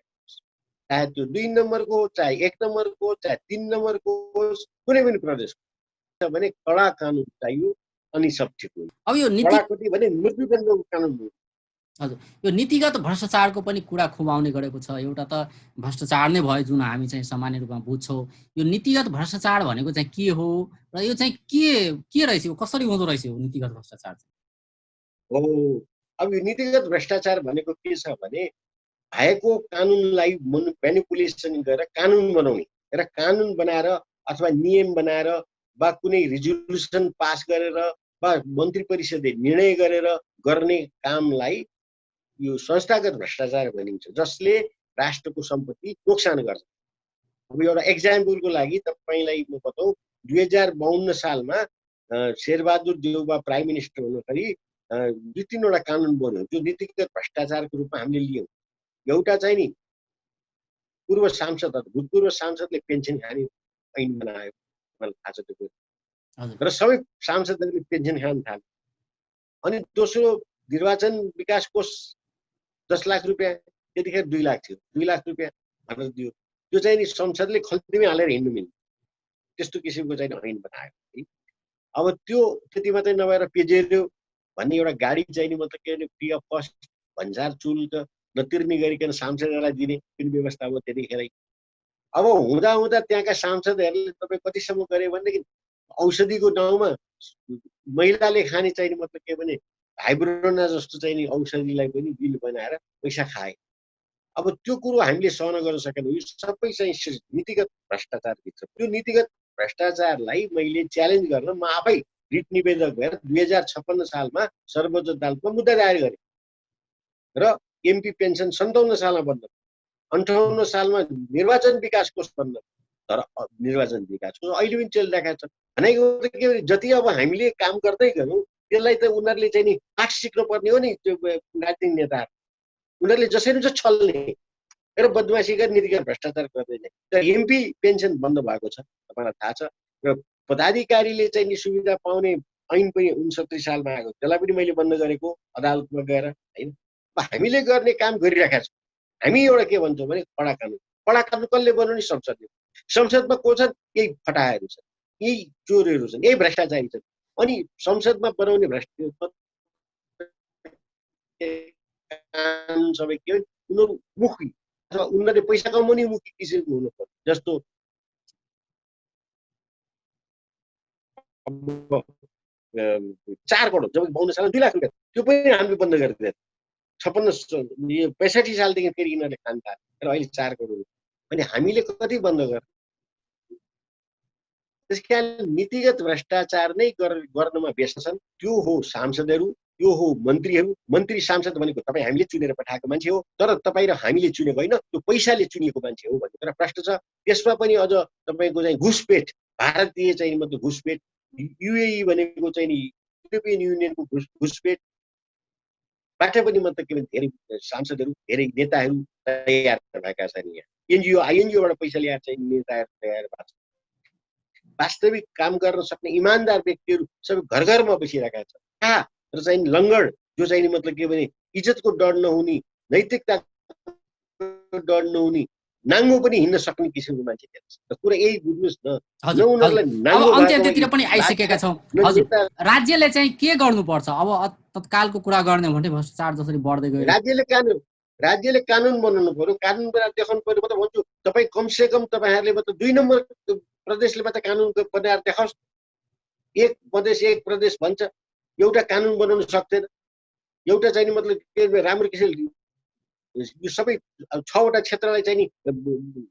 [SPEAKER 2] चाहे त्यो 2 नम्बरको, चाहे 1 नम्बरको, चाहे 3 नम्बरको होस्, कुनै पनि प्रदेशको भने कडा कानुन चाहियो अनि सब ठिक हुन्छ।
[SPEAKER 1] अब यो नीति,
[SPEAKER 2] कडाकटी भने मृत्युदण्डको कानुन हो।
[SPEAKER 1] हजुर, यो नीतिगत भ्रष्टाचारको पनि कुरा खुमाउने गरेको छ। एउटा त भ्रष्टाचार नै भयो जुन हामी चाहिँ सामान्य रूपमा बुझ्छौँ। यो नीतिगत भ्रष्टाचार भनेको चाहिँ के हो र यो चाहिँ के रहेछ, यो कसरी हुँदो रहेछ यो नीतिगत भ्रष्टाचार चाहिँ?
[SPEAKER 2] हो, अब यो नीतिगत भ्रष्टाचार भनेको के छ भने भएको कानुनलाई म्यानिपुलेसन गरेर कानुन बनाउने र कानुन बनाएर अथवा नियम बनाएर वा कुनै रिजोल्युसन पास गरेर वा मन्त्री परिषदले निर्णय गरेर गर्ने कामलाई यो संस्थागत भ्रष्टाचार भनिन्छ, जसले राष्ट्रको सम्पत्ति नोक्सान गर्छ। अब एउटा एक्जाम्पलको लागि तपाईँलाई म बताउँ, 2052 सालमा शेरबहादुर देउवा प्राइम मिनिस्टर हुँदाखेरि 2-3वटा कानुन बन्यो जो नीतिगत भ्रष्टाचारको रूपमा हामीले लियौँ। एउटा चाहिँ नि पूर्व सांसदहरू, भूतपूर्व सांसदले पेन्सन खाने ऐन बनायो, मलाई थाहा छ त्यो कुरा। र सबै सांसदहरूले पेन्सन खान थाले। अनि दोस्रो निर्वाचन विकास कोष 10 लाख रुपियाँ, त्यतिखेर 2 लाख थियो, 2 लाख रुपियाँ भनेर दियो। त्यो चाहिँ नि संसदले खल्तीमै हालेर हिँड्नु मिल्ने त्यस्तो किसिमको चाहिँ ऐन बनायो। अब त्यो त्यति मात्रै नभएर पेजेरो भन्ने एउटा गाडी चाहिँ नि मतलब के भने फ्री अफ कस्ट भन्सार शुल्क नतिर्ने गरिकन सांसदहरूलाई दिने जुन व्यवस्था हो त्यतिखेरै। अब हुँदा हुँदा त्यहाँका सांसदहरूले तपाईँ कतिसम्म गरे भनेदेखि औषधिको नाउँमा महिलाले खाने चाहिँ मतलब के भने हाइब्रोना जस्तो चाहिँ नि औषधिलाई पनि बिल बनाएर पैसा खाए। अब त्यो कुरो हामीले सहन गर्न सकेनौँ। यो सबै चाहिँ नीतिगत भ्रष्टाचारभित्र। त्यो नीतिगत भ्रष्टाचारलाई मैले च्यालेन्ज गर्न म आफै रिट निवेदक भएर 2056 सालमा सर्वोच्च अदालतमा मुद्दा दायर गरेँ र एमपी पेन्सन 57 सालमा बन्द, 58 सालमा निर्वाचन विकास कोष बन्द। तर निर्वाचन विकास कोष अहिले पनि चलिरहेको छ। भनेको के भने जति अब हामीले काम गर्दै गयौँ त्यसलाई त उनीहरूले चाहिँ नि पाठ सिक्नुपर्ने हो नि। त्यो राजनीतिक नेताहरू उनीहरूले जसरी चाहिँ छल्ने र बदमासी गरेर नीतिगत भ्रष्टाचार गर्दै जाने। तर एमपी पेन्सन बन्द भएको छ, तपाईँलाई थाहा छ। र पदाधिकारीले चाहिँ नि सुविधा पाउने ऐन पनि 69 सालमा आएको, त्यसलाई पनि मैले बन्द गरेको अदालतमा गएर होइन। हामीले गर्ने काम गरिरहेका छौँ। हामी एउटा के भन्छौँ भने कडा कानुन। कडा कानुन कसले बनाउने? संसदले। संसदमा को छन्? यही फटाहरू छन्, यही चोरहरू छन्, यही भ्रष्टाचारी छन्। अनि संसदमा बनाउने भ्रष्टाचार सबै के हो उनीहरू मुखी अथवा उनीहरूले पैसा कमाउने मुखी किसिमको हुनु पर्छ। जस्तो अब 4 करोड जब 52 सालमा 2 लाख रुपियाँ त्यो पनि हामीले बन्द गरिदिए 65 सालदेखि फेरि यिनीहरूले खान थाले र अहिले 4 करोड अनि हामीले कति बन्द गर्यो त्यसकारण नीतिगत भ्रष्टाचार नै गर्नमा व्यस्त छन् त्यो हो सांसदहरू यो हो मन्त्रीहरू मन्त्री सांसद भनेको तपाईँ हामीले चुनेर पठाएको मान्छे हो तर तपाईँ र हामीले चुनेको होइन त्यो पैसाले चुनिएको मान्छे हो भन्ने कुरा प्रश्न छ त्यसमा पनि अझ तपाईँको चाहिँ घुसपेट भारतीय चाहिँ मतलब घुसपेट युएई भनेको चाहिँ नि युरोपियन युनियनको घुसपेटबाट पनि मतलब के भने धेरै सांसदहरू धेरै नेताहरू तयार भएका छन् यहाँ एनजिओ आइएनजिओबाट पैसा ल्याएर चाहिँ नेताहरू तयार भएको छ वास्तविक काम गर्न सक्ने इमान्दार व्यक्तिहरू सबै घर घरमा बसिरहेका छन् र चाहिँ लङ्गड जो चाहिँ मतलब के भने इज्जतको डर नहुने नैतिकताको डर नहुने नाङ्गो पनि हिँड्न सक्ने किसिमको मान्छे थिएन कुरा यही बुझ्नुस् न उनीहरूलाई नाङ्गो
[SPEAKER 1] अन्त्यतिर पनि आइसकेका छौँ हजुर राज्यले चाहिँ के गर्नुपर्छ अब तत्कालको कुरा गर्ने हो भने भ्रष्टाचार जसरी बढ्दै गयो
[SPEAKER 2] राज्यले कानुन बनाउनु पर्यो कानुन बनाएर देखाउनु पर्यो मतलब भन्छु तपाईँ कमसे कम तपाईँहरूले मतलब 2 नम्बर प्रदेशले मात्र कानुन बनाएर देखाओस् एक प्रदेश एक प्रदेश भन्छ एउटा कानुन बनाउन सक्दैन एउटा चाहिँ मतलब के राम्रो किसिमले यो सबै 6 वटा क्षेत्रलाई चाहिँ नि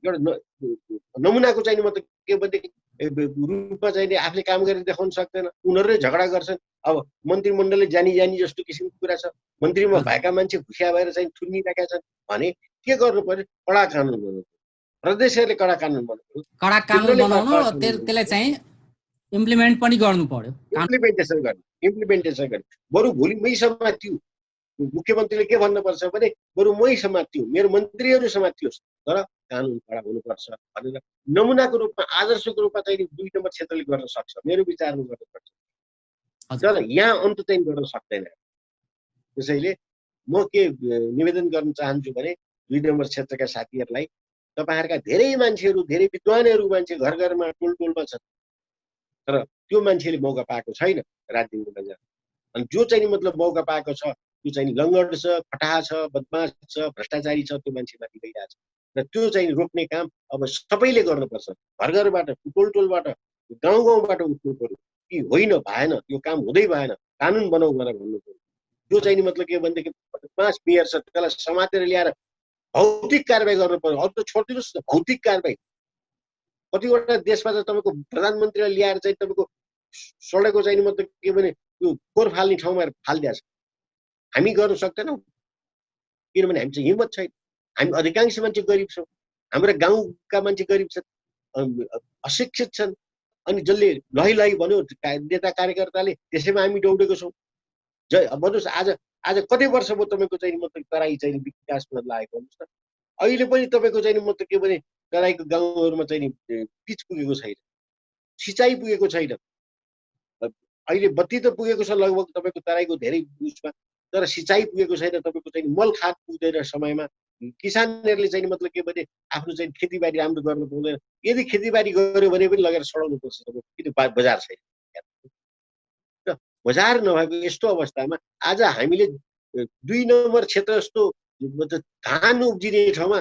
[SPEAKER 2] एउटा नमुनाको चाहिँ मतलब के भने रूपमा चाहिँ आफूले काम गरेर देखाउन सक्दैन उनीहरूले झगडा गर्छन् अब मन्त्रीमण्डलले जानी जस्तो किसिमको कुरा छ मन्त्रीमा भएका मान्छे घुसिया भएर चाहिँ थुनिरहेका छन् भने के गर्नु पर्यो कडा कानुन बनाउनु प्रदेशहरूले कडा कानुन
[SPEAKER 1] बनाउनु त्यसलाई चाहिँ इम्प्लिमेन्ट पनि गर्नु पर्यो
[SPEAKER 2] इम्प्लिमेन्टेसन गर्ने बरु भोलि मै समात्यो मुख्यमन्त्रीले के भन्नुपर्छ भने बरु मै समात्यो मेरो मन्त्रीहरू समात्योस् तर कानुन कडा हुनुपर्छ भनेर नमुनाको रूपमा आदर्शको रूपमा चाहिँ 2 नम्बर क्षेत्रले गर्न सक्छ मेरो विचारमा गर्न सक्छ तर यहाँ अन्त चाहिँ गर्न सक्दैन त्यसैले म के निवेदन गर्न चाहन्छु भने 2 नम्बर क्षेत्रका साथीहरूलाई तपाईहरुका धेरै मान्छेहरू धेरै विद्वानहरू मान्छे घर घरमा टोल टोलमा छन् तर त्यो मान्छेले मौका पाएको छैन राजनीतिमा जान अनि जो चाहिँ मतलब मौका पाएको छ त्यो चाहिँ लङ्गड छ फटाहा छ बदमाश छ भ्रष्टाचारी छ त्यो मान्छेमाथि गइरहेछ र त्यो चाहिँ रोक्ने काम अब सबैले गर्नुपर्छ घर घरबाट टोल टोलबाट गाउँ गाउँबाट उठ्नु पर्यो कि होइन भएन यो काम हुँदै भएन कानुन बनाऊ भनेर भन्नु पर्यो जो चाहिँ मतलब के भनेदेखि बदमाश मेयर छ त्यसलाई समातेर ल्याएर भौतिक कारबाही गर्नु पर्यो अरू त छोडिदिनुहोस् न भौतिक कारबाही कतिवटा देशमा त तपाईँको प्रधानमन्त्रीलाई ल्याएर चाहिँ तपाईँको सडकको चाहिँ मतलब के भने त्यो कोर फाल्ने ठाउँमा फालिदिएको छ हामी गर्न सक्दैनौँ किनभने हामी चाहिँ हिम्मत छैन हामी अधिकांश मान्छे गरिब छौँ हाम्रो गाउँका मान्छे गरिब छन् अशिक्षित छन् अनि जसले लही भन्यो नेता कार्यकर्ताले त्यसैमा हामी दौडेको छौँ भन्नुहोस् आज कति वर्ष भयो तपाईँको चाहिँ मतलब तराई चाहिँ विकासमा लागेको भन्नुहोस् न अहिले पनि तपाईँको चाहिँ मतलब के भने तराईको गाउँहरूमा चाहिँ पिच पुगेको छैन सिँचाइ पुगेको छैन अहिले बत्ती त पुगेको छ लगभग तपाईँको तराईको धेरै उसमा तर सिँचाइ पुगेको छैन तपाईँको चाहिँ मल खाद पुग्दैन समयमा किसानहरूले चाहिँ मतलब के भने आफ्नो चाहिँ खेतीबारी राम्रो गर्न पाउँदैन यदि खेतीबारी गर्यो भने पनि लगेर सडाउनु पर्छ तपाईँको किन बजार छैन बजार नभएको यस्तो अवस्थामा आज हामीले 2 नम्बर क्षेत्र जस्तो धान उब्जिने ठाउँमा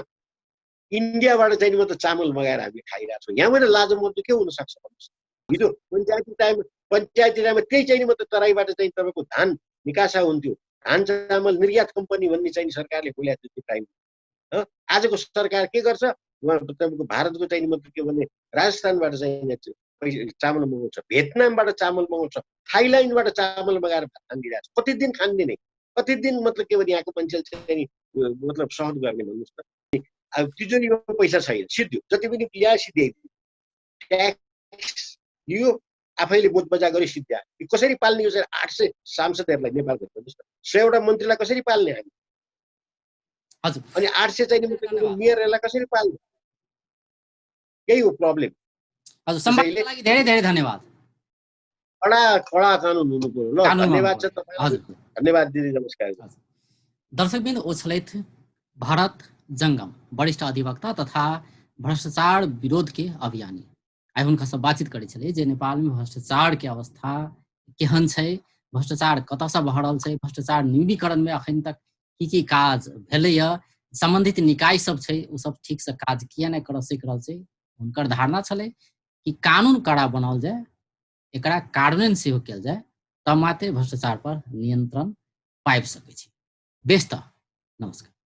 [SPEAKER 2] इन्डियाबाट चाहिँ मतलब चामल मगाएर हामी खाइरहेको छौँ यहाँबाट लाजमर्दो के हुन सक्छ भन्नुहोस् हिजो पञ्चायती टाइममा त्यही चाहिँ मतलब तराईबाट चाहिँ तपाईँको धान निकासा हुन्थ्यो धान चामल निर्यात कम्पनी भन्ने चाहिँ सरकारले खोलेको थियो त्यो टाइममा आजको सरकार के गर्छ तपाईँको भारतको चाहिँ मतलब के भने राजस्थानबाट चाहिँ चामल मगाउँछ भियतनामबाट चामल मगाउँछ थाइल्यान्डबाट चामल मगाएर भात दिइरहेको छ कति दिन खाँदैन कति दिन मतलब के भने यहाँको मान्छेले चाहिँ मतलब सहन गर्ने भन्नुहोस् न अब तिजोरीमा पैसा छैन सिद्धो जति पनि ल्या सिद्ध्याइदियो ट्याक्स लियो आफैले बोध बजा गरी सिद्ध्या कसरी पाल्ने यो चाहिँ 800 सांसदहरूलाई नेपालको भन्नुहोस् न 100 वटा मन्त्रीलाई कसरी पाल्ने हामी
[SPEAKER 1] हजुर
[SPEAKER 2] अनि 800 चाहिँ मेयरहरूलाई कसरी पाल्ने यही हो प्रब्लम
[SPEAKER 1] हजुर सम्वादको लागि धेरै धेरै धन्यवाद
[SPEAKER 2] कडा कानुन हुनु पर्यो ल धन्यवाद छ तपाईलाई धन्यवाद दिदी नमस्कार
[SPEAKER 1] दर्शकबिन ओछलैथ भारत जंगम वरिष्ठ अधिवक्ता तथा भ्रष्टाचार विरोध के अभियानी आई हुनका सब बातचीत करै छलै जे नेपाल में भ्रष्टाचार के अवस्था केहन छै भ्रष्टाचार कतसँ बढ़ल छै भ्रष्टाचार न्यूनीकरण में अखन तक की काज भेलैय संबंधित निकाय सब छै उ सब ठीक से काज किया नहीं कर सक रहल छै हुनकर धारणा छलै कि कानून कड़ा बनाओल जाए एकरा कार्यान्वयन सेहो कयल जाय तब मात्रै भ्रष्टाचार पर नियन्त्रण पाबि सकै छी। बेस त नमस्कार।